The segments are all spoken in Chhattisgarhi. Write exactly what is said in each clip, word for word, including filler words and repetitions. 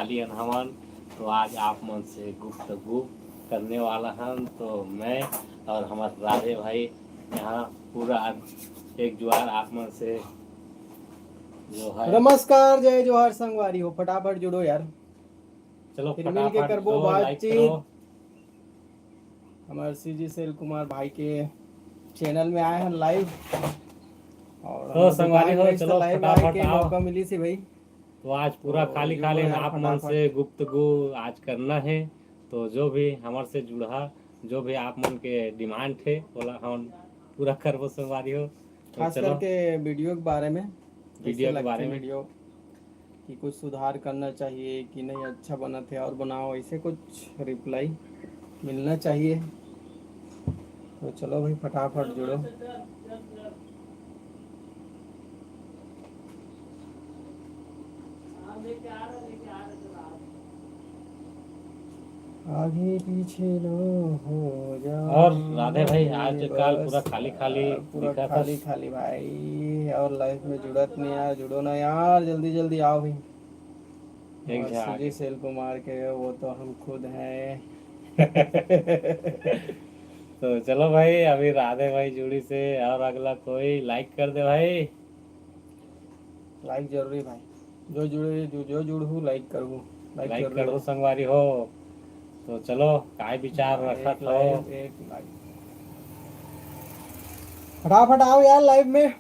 खाली हन हमन, तो आज आप मन से गुफ्तगू करने वाला हन। तो मैं और हमारे राधे भाई यहाँ पूरा एक जुआर आप मन से जो है। नमस्कार, जय जोहार संगवारी हो, फटाफट जुड़ो यार। चलो फिर मिल के फटाफट करबो दो, like बातचीत। करो। हमारे सीजी सेल कुमार भाई के चैनल में आए हैं लाइव। और तो हमर संगवारी दुकान हो, में इस चलो लाइव आए फटाफट के आओ। मौका मिली सी भाई। तो आज पूरा तो खाली जुड़ो खाली यार आप मन फटाफट। से गुफ्तगू आज करना है। तो जो भी हमारे से जुड़ा, जो भी आप मन के डिमांड है, बोला हम पूरा करबो संगवारी हो। तो खास चलो। करके वीडियो के बारे में, कैसे वीडियो के लगथे बारे में। वीडियो कि कुछ सुधार करना चाहिए कि नहीं, अच्छा बनत है और बनाओ, ऐसे कुछ रिप्लाई मिलना चाहिए। तो चलो भाई, फटाफट जुड़ो। आगे पीछे लो हो जा। और राधे भाई, आजकल पूरा बस खाली खाली यार, पूरा दिखा था। खाली खाली भाई, और लाइव में जुड़त नहीं यार, जुड़ो ना यार, जल्दी जल्दी आओ भाई। एक और झा सीजी आगे। सेल कुमार के, वो तो हम खुद हैं। तो चलो भाई, अभी राधे भाई जुड़ी से, और अगला कोई लाइक कर दे भाई। लाइक जरूरी भाई, जो जुड़े, जो, जो जुड़हू, लाइक करहू, लाइक लाइक जरूरी करहू है। संगवारी हो। तो चलो, काय विचार हाँ, रखत एक हो? लाइक, एक लाइक। फटाफट आओ यार लाइव में।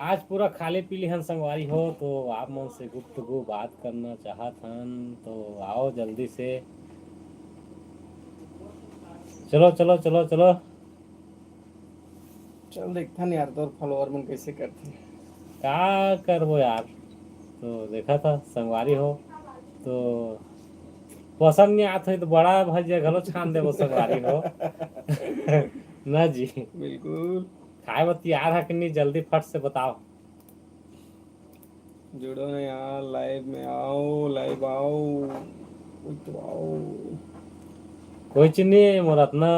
आज पूरा खाली पीली हन संगवारी हो, तो आप मन से गुफ्तगू बात करना चाहत हन, तो आओ जल्दी से। चलो, चलो, चलो, चलो। चल देखथन यार, तोर फॉलोअर मन कैसे करथे। का करबो यार, तो देखा था संगवारी हो, तो पसंद नहीं आत होई तो बड़ा भजिया घलो छान देबो संगवारी हो। ना जी। बिल्कुल। खाए बर तैयार है कि नहीं, जल्दी फट से बताओ। जुड़ो ना यार, लाइव में आओ, लाइव आओ, उठ आओ। कोई चीज नहीं है, मोर अतना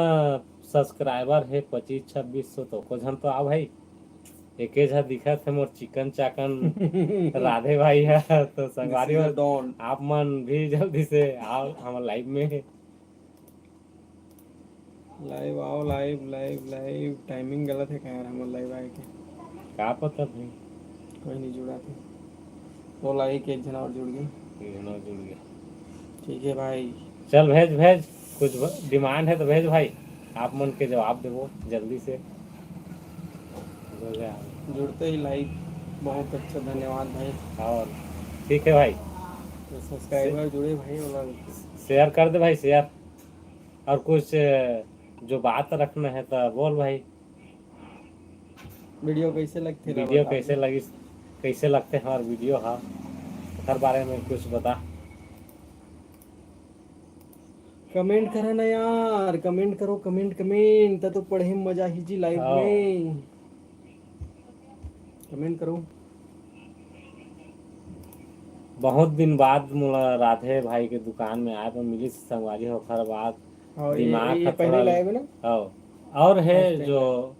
सब्सक्राइबर है पच्चीस छब्बीस सौ, तो को झन तो आ भाई। एके झन दिखत है मोर चिकन चाकन राधे भाई है, तो संगवारी हो, डॉन। आप मन भी जल्दी से आओ हमर लाइव में। लाइव आओ, लाइव, लाइव, लाइव। टाइमिंग गलत है का यार हमर लाइव आए के? का पता भाई। कोई नहीं जुड़ा थे। तो लाइव के एक झन और जुड़ गए। एक झन और जुड़ गए। ठीक है भाई। चल भेज, भेज। कुछ ब-, डिमांड है तो भेज भाई। आप मन के जवाब देबो जल्दी से। हो गया। जुड़ते ही लाइव, बहुत अच्छा, धन्यवाद भाई। और ठीक है भाई। तो सब्सक्राइबर जुड़े भाई, वो लोग। शेयर कर दे भाई, शेयर। और कुछ, अ, जो बात रखना है तो बोल भाई। वीडियो कैसे लगथे ला वीडियो बता कैसे दे। लगिस, कैसे लगथे हमार वीडियो हा, ओकर बारे में कुछ बता। कमेंट करा ना यार, कमेंट करो, कमेंट, कमेंट, त तो पढ़े में मजा ही जी लाइव हाँ। में। कमेंट करो। बहुत दिन बाद मोला राधे भाई के दुकान में आए बर मिलिस संगवारी हो, ओखर बाद और ये, दिमाग ये ह पहली थोड़ा लाइव है ना? हाँ। और है first time जो,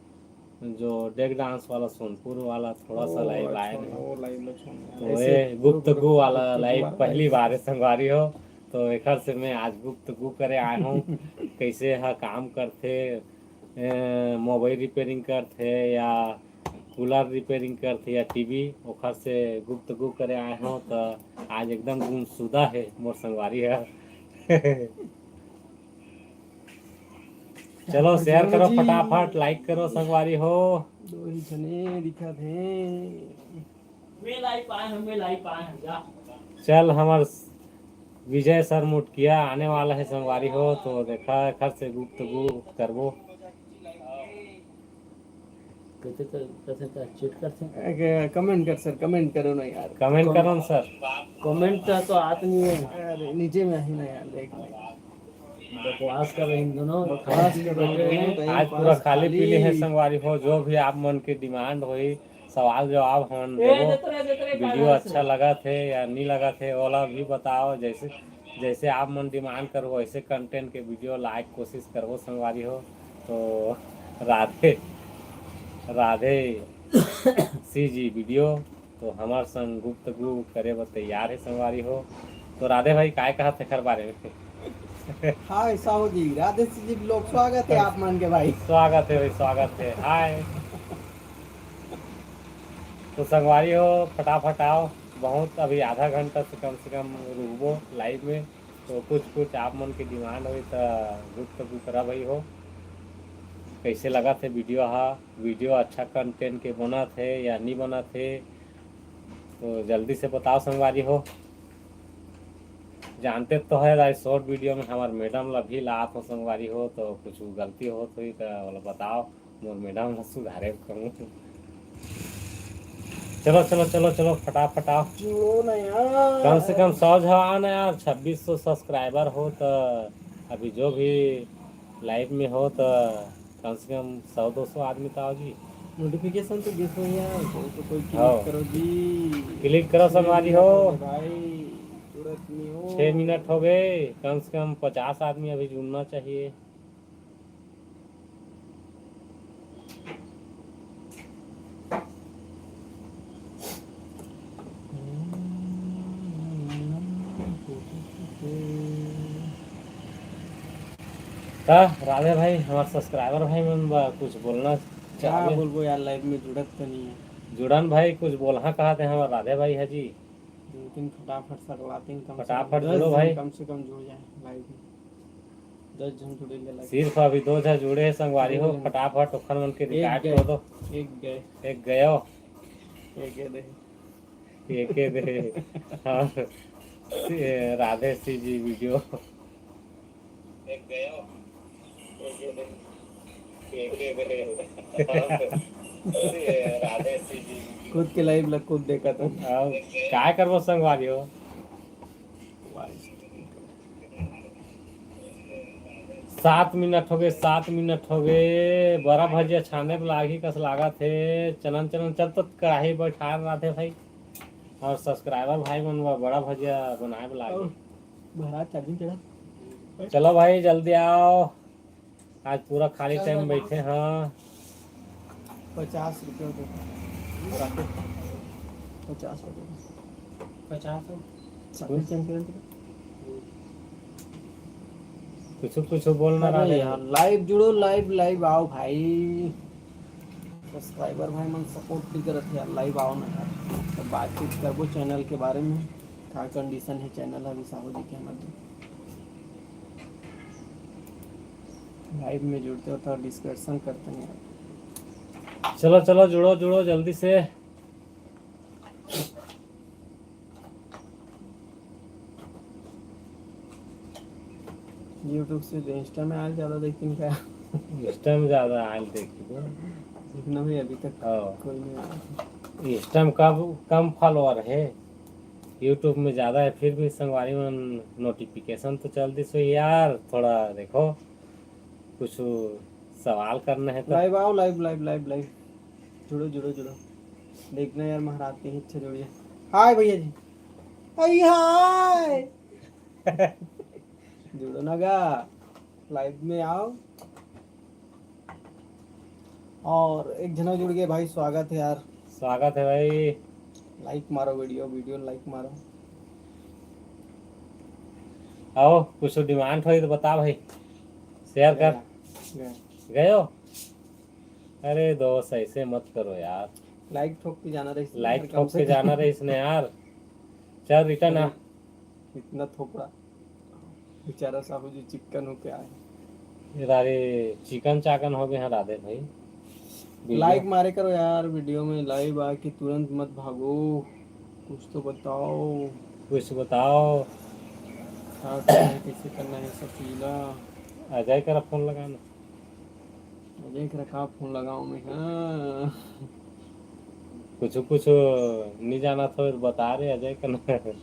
जो डेग डांस वाला सोनपुर वाला थोड़ा सा ओ, लाइव आए अच्छा, रहे। वो लाइव में छोड़ दिया। तो ऐसे ये गुप्त गुप्त गु वाला गुप्त गु लाइव वाला पहली लाइव। बार है संगवारी हो, तो एकर से मैं आज गुप्त गु करे आए हूँ। कैसे ह काम करथे, ए, मोबाइल रिपेयरिंग करथे या कूलर रिपेयरिंग करथे या टीवी, ओखर से गुप्त गु करे आए हूँ। तो आज एकदम गुमशुदा है मोर संगवारी है। चलो, शेयर करो जी। फटाफट, लाइक करो संगवारी हो। दो ही जने दिखत हे। मैं लाइव पाए हूँ, मैं लाइव पाए हूँ, जा। चल, हमर विजय सर मुटकिया आने वाला है संगवारी हो, तो देखा, एखर से गुप्तगु करबो। कथे त, कथे त चेट करथे। अगे, कमेंट कर सर, कमेंट करो ना यार। कमेंट करो ना सर। कमेंट तो, तो आत नहीं है। अरे, नीचे में ही ना यार, देख ले। बकवास कर रहे हैं दोनों। बकवास कर रहे हैं दोनों, time आज पूरा पास खाली खाली। पीली है संगवारी हो, जो भी आप मन के डिमांड होई, सवाल जवाब हमन ए, देबो। जतरा, जतरा, वीडियो काहे अच्छा से? लगत हे या नहीं लगत हे, ओला भी बताओ। जैसे, जैसे आप मन डिमांड करबो, वैसे कंटेंट के वीडियो लाए के कोशिश करबो संगवारी हो। तो राधे राधे। CG video. तो हमर संग गुप्त गु करे बर तैयार हे संगवारी हो। तो राधे भाई, काय कहत हे एकर बारे में? हाय साहू जी, राधे श्री जी लोग, स्वागत है आप मन के भाई। स्वागत है भाई, स्वागत है। हाय। तो संगवारी हो, फटाफट आओ, बहुत अभी आधा घंटा से कम से कम रुकबो लाइव में। तो कुछ कुछ आप मन के डिमांड होई त गुप्त गु करा भाई हो। कैसे लगत हे वीडियो हा? वीडियो अच्छा कंटेंट के बनत हे या नहीं बनत हे, तो जल्दी से बताओ संगवारी हो। जानते तो है भाई, शॉर्ट वीडियो में हमार मैडम ला भी लात हो संगवारी हो, तो कुछ गलती होत होई तो ओला बताओ, मोर मैडम ला सुधारे कहूँ। चलो चलो चलो चलो, फटाफट आओ। जुड़ो ना यार। कम से कम सौ झन आओ ना यार, छब्बीस सौ सब्सक्राइबर हो तो अभी जो भी लाइव में हो तो कम से कम सौ दो सौ आदमी तो आओ जी। नोटिफिकेशन तो देखो यार, कोई तो कोई हाँ। क्लिक करो जी। क्लिक करो संगवारी हो। भाई, तुरंत नहीं हो। छः मिनट हो गए, कम से कम पचास आदमी अभी जुड़ना चाहिए। का राधे भाई, हमार सब्सक्राइबर भाई मन बा कुछ बोलना क्या चाहबे? बोलबो यार, लाइव में जुड़त तो नहीं है। जुड़न भाई, कुछ बोलहा कहा थे हमार राधे भाई है जी। दो तीन फटाफट सकलाते हैं, कम से फटाफट कम दस जुड़ो जन, भाई। कम से कम जुड़ जाए लाइव में। दस जन जुड़ेंगे लाइव। सिर्फ अभी दो झन जुड़े हैं संगवारी हो, दो झन। फटाफट ओखर मन के एक रिकॉर्ड गए। कर दो। एक गए। एक गयो, एक गए दे। एक दे। हाँ, ये राधे श्री जी वीडियो। एक गयो, एक दे। एक दे। हाँ, ये राधे श्री जी। खुद के लाइव ला खुद देखा था। अब काय करबो संगवारी हो? सात मिनट हो गए, सात मिनट हो गए। बड़ा भजिया छाने बर लागही कस लागत हे। चलन चलन चल तो कढ़ाई बैठा रहा थे भाई, और सब्सक्राइबर भाई मन बर बड़ा भजिया बनाए बर लागही। भरा चार्जिंग चढ़ा। चलो भाई, जल्दी आओ, आज पूरा खाली टाइम बैठे हाँ। पचास रुपये दे। पचास रुपये। पचास हो। सफेद चंद के कुछ कुछ बोलना अरे रहा यार, लाइव जुड़ो, लाइव लाइव आओ भाई। सब्सक्राइबर भाई मन सपोर्ट भी करत हे यार, लाइव आओ ना यार, तो बातचीत करबो चैनल के बारे में, का कंडीशन है चैनल अभी साहू जी के हमर। लाइव में जुड़ते हो तो डिस्कशन करते हैं यार। चलो चलो, जुड़ो जुड़ो जल्दी से। YouTube से तो Insta में आयल ज्यादा देखती क्या? Insta में ज्यादा आयल देखती तो। देखना भी अभी तक हाँ। कोई नहीं आया। Insta में कम कम फॉलोअर है, YouTube में ज्यादा है, फिर भी संगवारी मन नोटिफिकेशन तो चल दिस हो यार, थोड़ा देखो, कुछ सवाल करना है तो। लाइव आओ, लाइव लाइव लाइव लाइव। जुड़ो जुड़ो जुड़ो। देखना यार, महाराज के इच्छा जुड़िए। हाय भैया जी। अई हाय। जुड़ो ना गा, लाइव में आओ। और एक जना जुड़ गए भाई, स्वागत है यार। स्वागत है भाई। लाइक मारो वीडियो, वीडियो लाइक मारो। आओ, कुछ डिमांड होई तो बता भाई, शेयर कर। गया। गयो? अरे दोस्त, ऐसे मत करो यार। लाइक ठोक के जाना रही। लाइक ठोक के जाना रही इसने यार। चल रिटर्न आ। इतना थोपड़ा। बेचारा साहू जी चिकन होके आए। ये रारे चिकन चाकन हो गए हैं राधे भाई। वीडियो लाइक मारे करो यार, वीडियो में लाइव आके तुरंत मत भागो, कुछ तो बताओ। कुछ बताओ। क्या करना है, कैसे करना है, सब चीज ला। अजय करा फोन लगाना। अजय करा का फोन लगाऊं मैं? हाँ। कुछ कुछ नहीं जाना था, बता रहे अजय करा।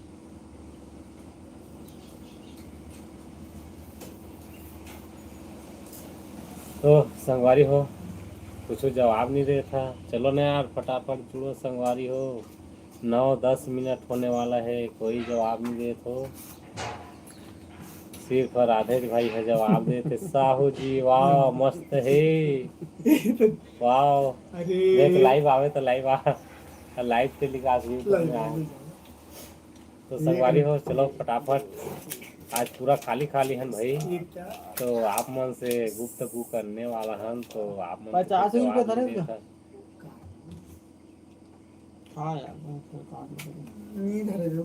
तो संगवारी हो, कुछ जवाब नहीं देता। चलो ना यार, फटाफट जुड़ो संगवारी हो, नौ दस मिनट होने वाला है, कोई जवाब नहीं देता हो। सिर्फ राधेश भाई है जवाब देते। साहू जी, वाह, मस्त है, वाह। अरे देख, लाइव आवे तो लाइव आ। लाइव टेलीकास्ट भी करने आए। तो संगवारी हो, चलो फटाफट, आज पूरा खाली खाली हन भाई, तो आप मन से गुफ्तगू करने वाला हन, तो आप मन पचास रुपये धरे। हाँ यार, बहुत सारे काट लगे। नहीं धरे जो।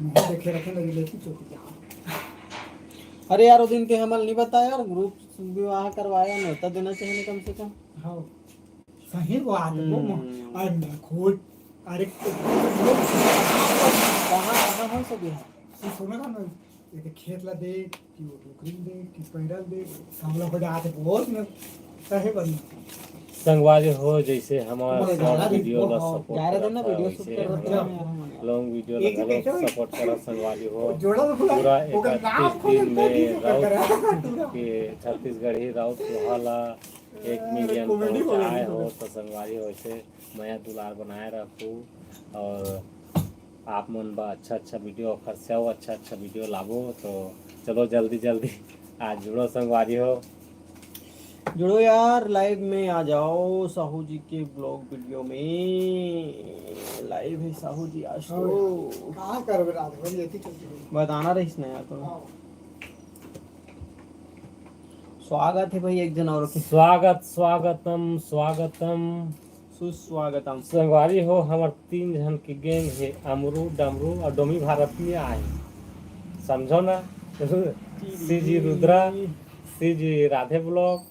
मैं देखे रखे लगी लेती चौकी। अरे यार, वो दिन के हमल नहीं बताया यार, ग्रुप विवाह करवाया, न्योता देना चाहिए ना कम से कम। हाँ, सही बात है, वो हम्म। अरे मैं खुद, अरे कहाँ, कहाँ हो सब यहाँ? ये सुना ना, ये तो खेत ला दे, कि वो डोकरी दे, कि पैरल दे, हमला हो जाते बहुत में सही बन। संगवारी हो, जैसे हमारे शॉर्ट वीडियो ला सपोर्ट करत हन, वैसे हमारे लॉन्ग वीडियो ला घलो सपोर्ट करत संगवारी हो। पूरा इकतीस दिन में राउत के छत्तीसगढ़ी राउत लोहा ला एक मिलियन पहुंचाए हो, तो संगवारी हो, ऐसे मया दुलार बनाए रखू और आप मन बर अच्छा अच्छा वीडियो, खरचा अच्छा अच्छा वीडियो लाबो। तो चलो जल्दी जल्दी आज जुड़ो संगवारी हो। जुड़ो यार, लाइव में आ जाओ साहू जी के ब्लॉग वीडियो में। लाइव है साहू जी आज तो। हाँ, का करबे रात भर ये थी चलती रही। बताना रहीस ना यार तो। हाँ। स्वागत है भाई एक जन और के। स्वागत, स्वागतम, स्वागतम। सुस्वागतम। संगवारी हो, हमर तीन झन के गैंग हे, अमरू, डमरू और डोमी भारत में आए। समझो ना? सीजी रुद्रा, सीजी राधे ब्लॉग,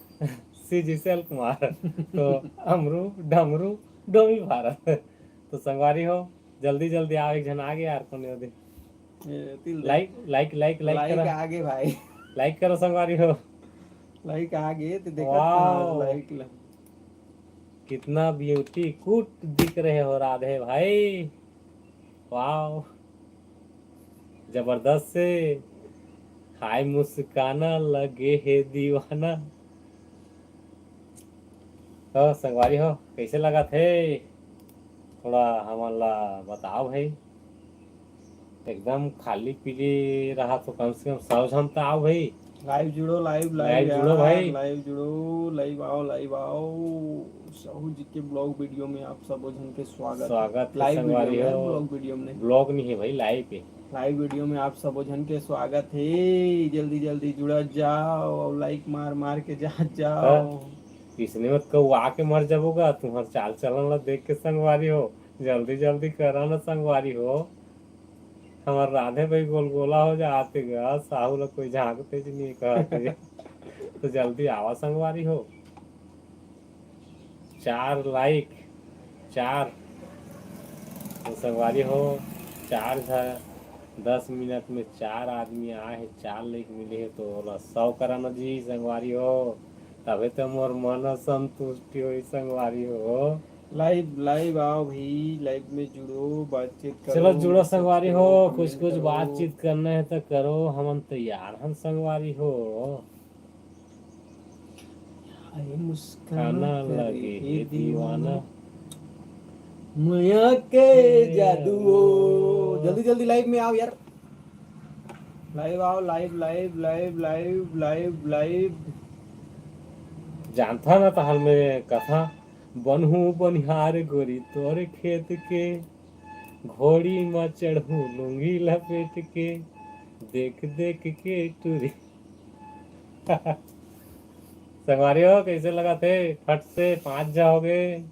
सीजी सेल कुमार। तो अमरू, डमरू, डोमी भारत। तो संगवारी हो, जल्दी जल्दी आओ, एक झन आगे यार, कोने ओदे। ये तिल दे। लाइक, लाइक, लाइक, लाइक लाइक करो। आगे भाई। लाइक करो संगवारी हो। लाइक आगे तो देखा वाओ। लाइक ला। कितना ब्यूटी क्यूट दिख रहे हो राधे भाई, वाओ, जबरदस्त से। हाय मुस्काना लगे हे दीवाना। तो संगवारी हो, कैसे लगत हे? थोड़ा हमन ला बताओ भाई। एकदम खाली पीली रहा तो कम से कम सौ झन तो आओ भाई। लाइव जुड़ो, लाइव, लाइव लाइव जुड़ो यार, भाई। लाइव जुड़ो, लाइव आओ, लाइव आओ। साहू जी के ब्लॉग वीडियो में आप सबो झन के स्वागत है। स्वागत है लाइव वीडियो संगवारी में, हो। ब्लॉग वीडियो में नहीं। ब्लॉग नहीं है भाई, लाइव पे। लाइव वीडियो में आप सबो झन के स्वागत है। जल्दी जल्दी जुड़ा जाओ और लाइक मार मार के जा जाओ। हाँ। इसने मत कहू आके मर जाबो गा, तुम्हार चाल चलन ला देख के संगवारी हो। जल्दी जल्दी करा ना संगवारी हो। हमर राधे भाई गोलगोला हो जाते गा, साहू ला कोई झांकते जी नहीं कहते। तो जल्दी आवा संगवारी हो। चार लाइक, चार। तो संगवारी हो, चार झ-, दस मिनट में चार आदमी आए हे, चार लाइक मिले हे, तो ओला सौ करा ना जी संगवारी हो, तभे तो मोर मन संतुष्टि होई संगवारी हो। लाइव, लाइव आओ भाई, लाइव में जुड़ो, बातचीत करो, चलो जुड़ो संगवारी हो, कुछ कुछ बातचीत करना है तो करो, हमन तैयार हन संगवारी हो। हाय मुस्काना लगे हे दीवाना। मया के जादू हो। जल्दी जल्दी लाइव में आओ यार। लाइव आओ, live, live, live, live, live, live. जानथा ना तहल में कथा, बनहू बनिहार गोरी तोर खेत के, घोड़ी म चढ़हू लुंगी लपेट के, देख देख के टूरी। संगवारी हो, कैसे लगत हे? फट से पाँच झ हो गए।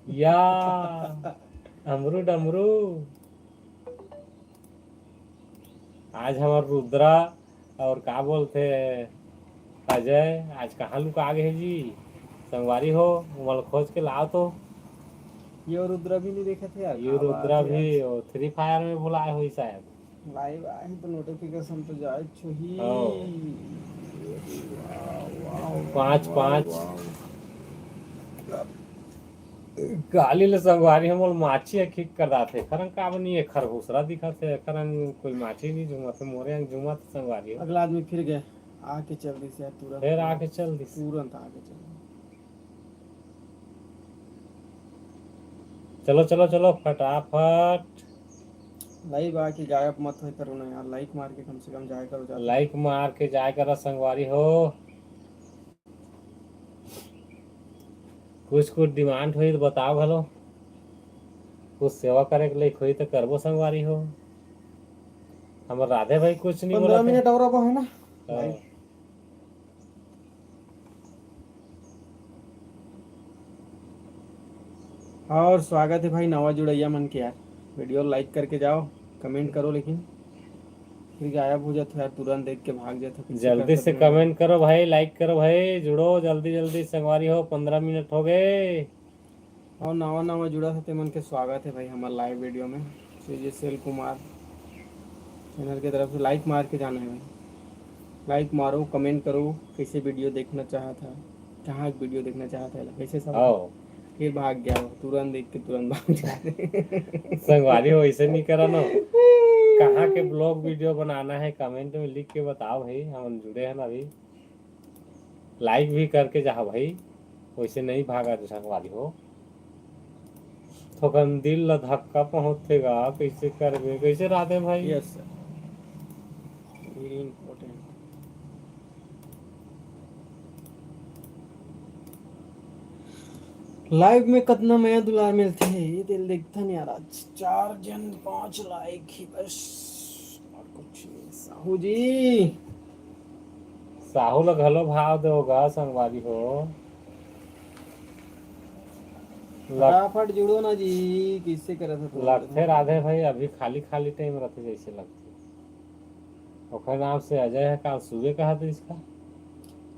या, अमरू डमरू। आज हमर रुद्रा और का बोलथे अजय, आज कहाँ लुका गे हे जी? संगवारी हो, ओमन खोज के लाओ तो। ये रुद्रा भी नहीं देखत हे यार, ये का रुद्रा बात है भी, यार। वो Free Fire में भुलाए होही शायद। लाइव आही तो नोटिफिकेशन तो जाए छुही। हाँ। वाह, वाह, पाँच, वाह, पाँच। वाह। गाली ले संगवारी हमन माछी ह खिक कर दाथे। खरंग का बनी ए खरगोसरा दिखत हे, खरंग कोई माछी नहीं झूमत हे, मोरे अंग झूमत संगवारी हो। अगला आदमी फिर गए, आके चल दिस यार तुरंत। फिर आके चल दिस। तुरंत आके चल। चलो, चलो, चलो, फटाफट। लाइव आके गायब मत होय करो ना यार, लाइक मार के कम से कम जाय करो, जाय। लाइक मार के जाय करो संगवारी हो। कुछ कुछ डिमांड होई तो बताओ घलो, कुछ सेवा करे के लायक होई तो करबो संगवारी हो। हमर राधे भाई कुछ नहीं पंद्रह बोलत हे। मिनट और अब है ना। हाँ। और स्वागत है भाई नवा जुड़ैया मन के यार, वीडियो लाइक करके जाओ, कमेंट करो, लेकिन फिर गायब हो जाते हो यार, तुरंत देख के भाग जाते हो, कैसे जल्दी करते से हो? कमेंट करो भाई, लाइक करो भाई, जुड़ो जल्दी जल्दी संगवारी हो, पंद्रह मिनट हो गए। और नवा नवा जुड़ा था तेमन के स्वागत है भाई हमारे लाइव वीडियो में। सीजे सेल कुमार चैनल की तरफ से लाइक मार के जाना है भाई, लाइक मारो, कमेंट करो, कैसे वीडियो देखना चाहा था, कहाँ के वीडियो देखना चाहा था, कैसे सब आओ। फिर भाग गया हो, तुरंत देख के तुरंत भाग जाते। संगवारी हो, ऐसे नहीं करा ना। कहाँ के ब्लॉग वीडियो बनाना है, कमेंट में लिख के बताओ भाई, हम जुड़े हैं ना अभी। लाइक भी करके जाओ भाई, वैसे नहीं भागा संगवारी हो। थोकन दिल ला धक्का पहुंचते गा, कैसे करबे, कैसे राधे भाई? Yes sir, very important. Live में कतना मया दुलार मिलथे, ये दिल देखथन यार। आज चार जन पांच लाइक ही बस, और कुछ नहीं। साहू जी, साहू ला घलो भाव दो गा संगवारी हो। लग- फटाफट जुड़ो ना जी, किससे करे थे तुम? लगथे राधे भाई, अभी खाली खाली टाइम रहते जैसे लगथे। ओकर नाम से अजय है, काल सुबह कहा था इसका।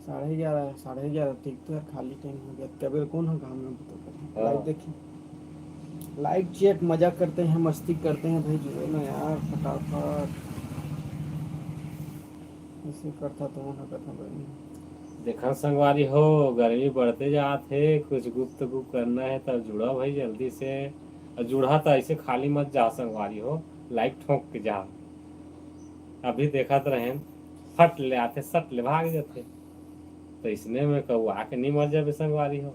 साढ़े ग्यारह, साढ़े ग्यारह, ठीक तो यार, खाली टाइम हो गया। कबीर कौन है काम में बता कर? हाँ। लाइव देखिए, लाइव चैट, मजाक करते हैं, मस्ती करते हैं भाई, जुड़ो ना यार फटाफट। ऐसे करता तो ना करता भाई। देखा संगवारी हो, गर्मी बढ़ते जात हे, कुछ गुप्त गुप करना है तब जुड़ा भाई जल्दी से। और जुड़ा तो ऐसे खाली मत जा संगवारी हो, लाइक ठोंक के जा। अभी देखत रहेन, फट ले आथे, सट ले भाग जाथे। तो इसने में कहू आके नहीं मर जाबे संगवारी हो।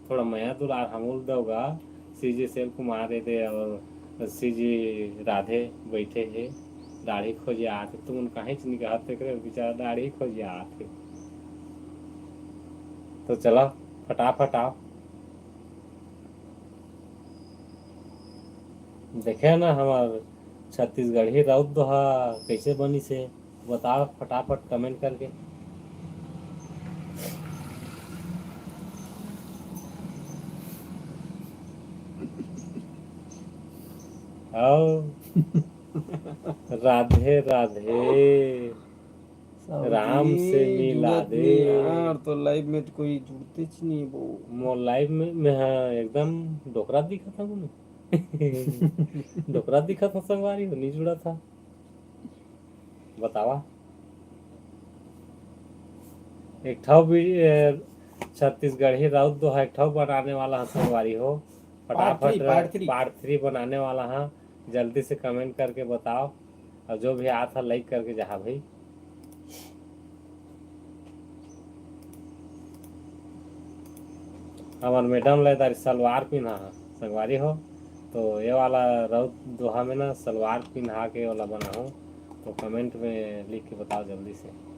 थोड़ा मया दुलार हमू ल दो गा। सीजी सेल कुमार एदे और सीजी राधे बैठे हे, दाढ़ी खोजे आत हे। तुमन काहीच नहीं कहत, तेकरे बेचारा दाढ़ी खोजे आत हे। तो चला फटाफट आओ। देखे ना हमार छत्तीसगढ़ी राउत दोहा कैसे बनिस हे, बताओ फटाफट कमेंट करके। आओ। राधे राधे। साहू राम जी, से मिला जुड़त दे। नहीं यार, तो लाइव में तो कोई जुड़ते च नहीं वो। मोर लाइव में, में हाँ, एकदम डोकरा दिखत हूँ मैं। डोकरा दिखत हूँ संगवारी हो, नहीं जुड़ा था। बतावा। एक ठो भी, ए, छत्तीसगढ़ी राउत दोहा एक ठो बनाने वाला है संगवारी हो। Part फटाफट three, part three। Part three बनाने वाला है, जल्दी से कमेंट करके बताओ। और जो भी आत है लाइक करके जाहा भाई। हमार मैडम ले तारी सलवार पिन्हा है संगवारी हो, तो ये वाला राउत दोहा में ना सलवार पिन्हा के वाला बनाहूँ, तो कमेंट में लिख के बताओ जल्दी से।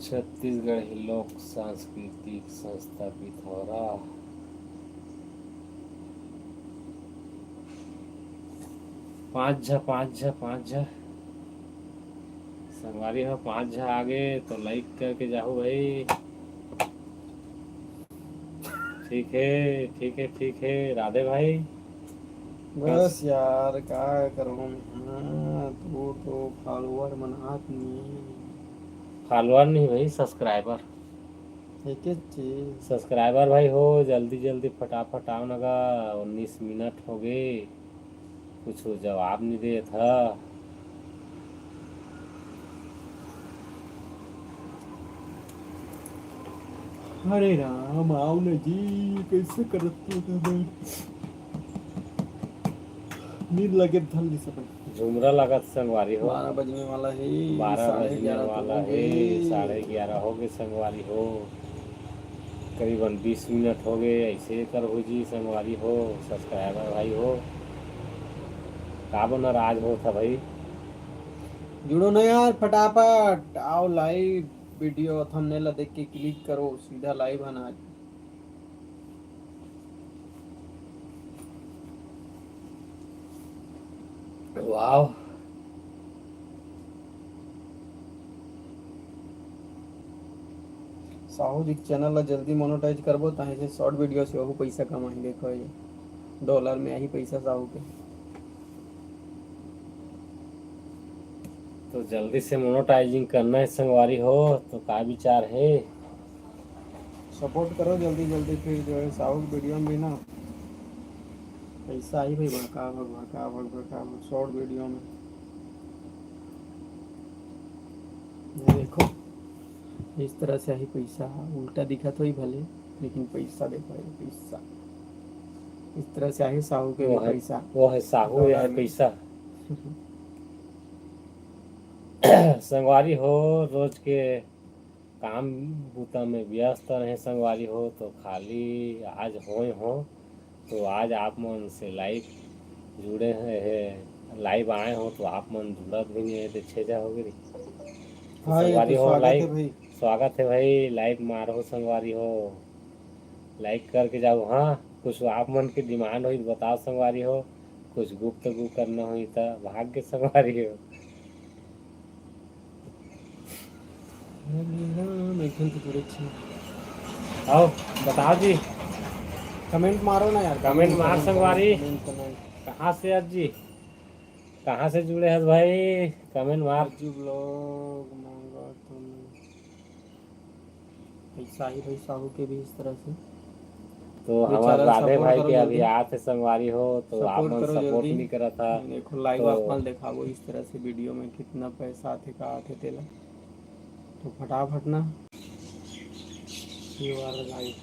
छत्तीसगढ़ ही लोक सांस्कृतिक संस्था पिथौरा। पाँच झा, पाँच झा, पाँच झा। संगवारी हो, पाँच झा आगे तो लाइक करके जाहू भाई। ठीक है, ठीक है, ठीक है, राधे भाई। बस यार, का करूँ मैं? हाँ, तू तो फॉलोअर मन आत नहीं। फॉलोअर नहीं भाई, सब्सक्राइबर। एक ही चीज। सब्सक्राइबर भाई हो, जल्दी जल्दी फटाफट आओ न गा, उन्नीस मिनट हो गए, कुछ जवाब नहीं देत ह। हरे राम, आओ न जी, कैसे करत हो? नींद लगे धन जी सब। झुमरा लागत संगवारी हो। बारह बजने वाला है, बारह साढ़े बजने ग्यारह तो वाला हो है, गए। साढ़े ग्यारह हो गए संगवारी हो। करीबन बीस मिनट हो गए, ऐसे कर हो जी संगवारी हो, सब्सक्राइबर भाई हो। का बना आज हो था भाई? जुड़ो ना यार, फटाफट आओ, लाइव वीडियो थंबनेल ला देख के क्लिक करो, सीधा लाइव है ना आज। वाह। साहू जी के चैनल ला जल्दी मोनेटाइज करबो, ताही से शॉर्ट वीडियो से वहू पैसा कमाही। देखो ये डॉलर में आही पैसा साहू के। तो जल्दी से मोनेटाइजिंग करना है संगवारी हो, तो का विचार है? सपोर्ट करो जल्दी जल्दी, फिर जो है साहू के वीडियो में भी ना पैसा आई भाई, भड़का भग, भड़का भग, भड़का भग, शॉर्ट वीडियो में। ये देखो, इस तरह से आई पैसा, उल्टा दिखत होई भले, लेकिन पैसा देखो, ये पैसा इस तरह से आई साहू के वो भी है, पैसा। वो है साहू, ये डॉलर है में। पैसा। संगवारी हो, रोज के काम बूता में व्यस्त रहे संगवारी हो, तो खाली आज होए हो, तो आज आप मन से लाइव जुड़े हैं, लाइव आए हो, तो आप मन जुड़त भी नहीं है, तो छेजा हो गई। तो हाँ, ये संगवारी तो हो, स्वागत है लाइव, भाई। स्वागत है भाई, लाइव मारो संगवारी हो, लाइक करके जाओ। हाँ, कुछ आप मन के डिमांड होई तो बताओ संगवारी हो, कुछ गुप्त गुप्त करना होई तो भाग के संगवारी हो। राम, एक घंटे थोड़े अच्छे। आओ, बताओ जी। कमेंट मारो ना यार, कमेंट कमेंट, मार कमेंट, संगवारी। Comment, comment. कहाँ से आज जी? कहाँ से जुड़े हस भाई? कमेंट मार। राजू ब्लॉग मांगा तुम। पैसा ही भाई साहू के भी इस तरह से। तो ये हमारे चैनल राधे सपोर्ट भाई करो के अभी जल्दी। आते संगवारी हो, तो आप सपोर्ट मन करो सपोर्ट जल्दी। नहीं करा था। देखो लाइव तो आप मन दिखाओ इस तरह से वीडियो में कितना पैसा आते का आते तेला। तो फटाफट ना ये वाला लाइव।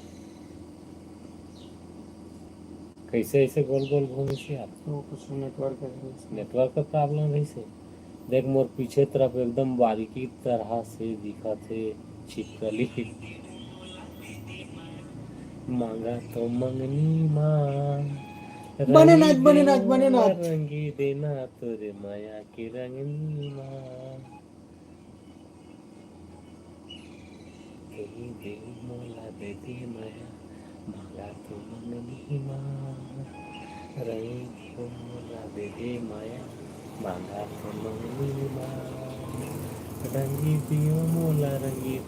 कैसे ऐसे गोल गोल घूमे से आप? वो कुछ नेटवर्क है। नेटवर्क का प्रॉब्लम है से। देख मोर पीछे तरफ एकदम बारीकी तरह से दिखत हे छिपकली। मांगा तो मंगनी माँ, बने नाच, बने नाच, बने नाच। रंगी देना तोरे माया के रंगनी माँ। कही दे मोला दे दे माया, मांगा तो मंगनी माँ। रंगी दियो मोला दे दे माया, मांगा तो मंगनी माँ। रंगी दियो मोला रंगी।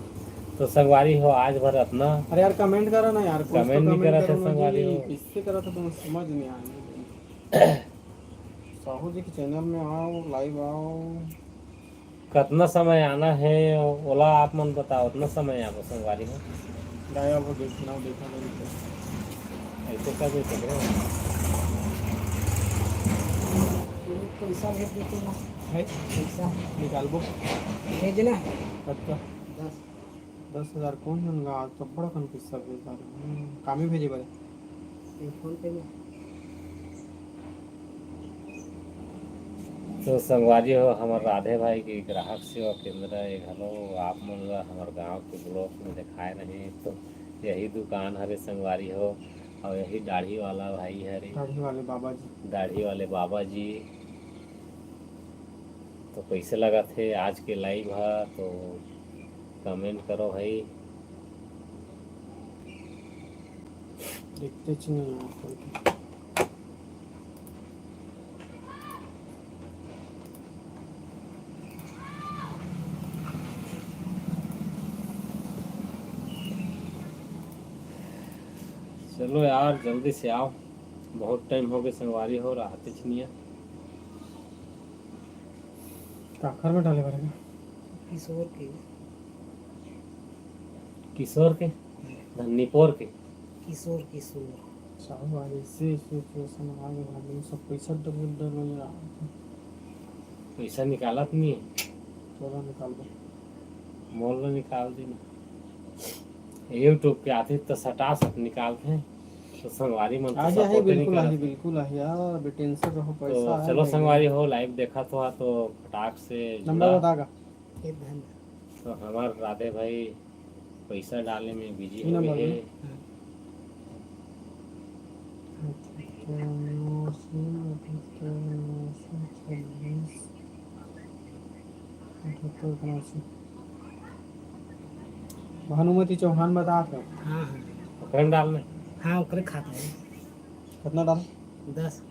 तो संगवारी हो, आज भर अतना। अरे यार, कमेंट करो ना यार, कुछ तो कमेंट नहीं कमेंट करत है करो ना संगवारी जी, हो। किससे करत है, तुम समझ नहीं आ रही। साहू जी के चैनल में आओ, लाइव आओ। कतना समय आना है, ओला आप मन बताओ, उतना समय आबो संगवारी हो। गायब हो गए, सुनाओ, देखा नहीं तो। ऐसे कर दे सकते हो। पैसा भेज देते ना। है? पैसा। निकालबो। भेजना है। कतका? दस। दस हजार कौन मन गा? आज तो बड़ा कन पैसा भेज डालो। हम्म, कामे भेजे बारे। ये फोन पे में। तो संगवारी हो, हमर राधे भाई के ग्राहक सेवा केंद्र ए घलो, आप मन ला हमर गांव के ब्लॉक में देखाए रहे, तो यही दुकान हरे संगवारी हो, और यही दाढ़ी वाला भाई हरे, दाढ़ी वाले बाबा जी। दाढ़ी वाले बाबा जी। तो कैसे लगत हे आज के लाइव ह, तो कमेंट करो भाई। देखते च नहीं यार कोई। चलो यार, जल्दी से आओ, बहुत टाइम हो गए संगवारी हो, रहते च नहीं है। काखर में डाले बारे में? किशोर के। किशोर के? हम्म। धन निपोर के? किशोर, किशोर। साहू आज ऐसे, ऐसे, ऐसे, ऐसे मंगा के भाग गए, सब पैसा डबल, डबल मिला। पैसा निकालत नहीं है। तोला निकाल दे। मोर ला निकाल दे ना। YouTube के आथे त सटा सट निकालथे। तो संगवारी मन तो आही, आही, support नहीं बिल्कुल करत आही, हे। बिल्कुल आही यार, बेटेंशन रहो, तो पैसा आही चलो भाई। संगवारी हो, live देखत हो तो फटाक से नंबर जुड़ा। बता का? एक घंटा। तो हमार राधे भाई पैसा डाले में busy ये हो नंबर गए में? हैं। अठहत्तर नौ सौ, अठहत्तर नौ सौ छब्बीस, अठहत्तर नौ सौ। भानुमति चौहान बतात हे। हाँ, हाँ। ओकरे में डालने? हाँ, ओकरे खात हे। कितना डाल? दस।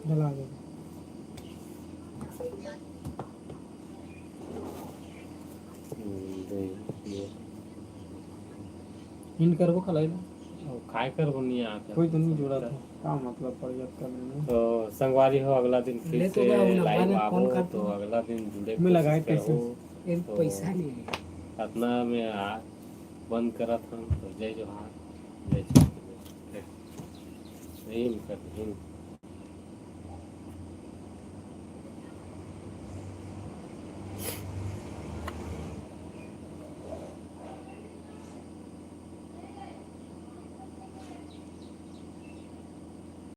डला दे। हम्म, दे, दे। इन करबो खलाई ना। ओ, काय करबो नहीं आत हे। कोई तो नहीं जुड़ा था। का मतलब पड़ जात करने में? तो संगवारी हो, अगला दिन फिर ले तो से बा, वो नंबर live में आबो, फोन कर तो दो। अगला दिन जुड़े मैं लगाए कोशिश करबो। पैसे। ये तो पैसा नहीं है। अतना में आ, बंद करत हन, तो जय जोहार, जय छत्तीसगढ़। हिंद कर, हिंद।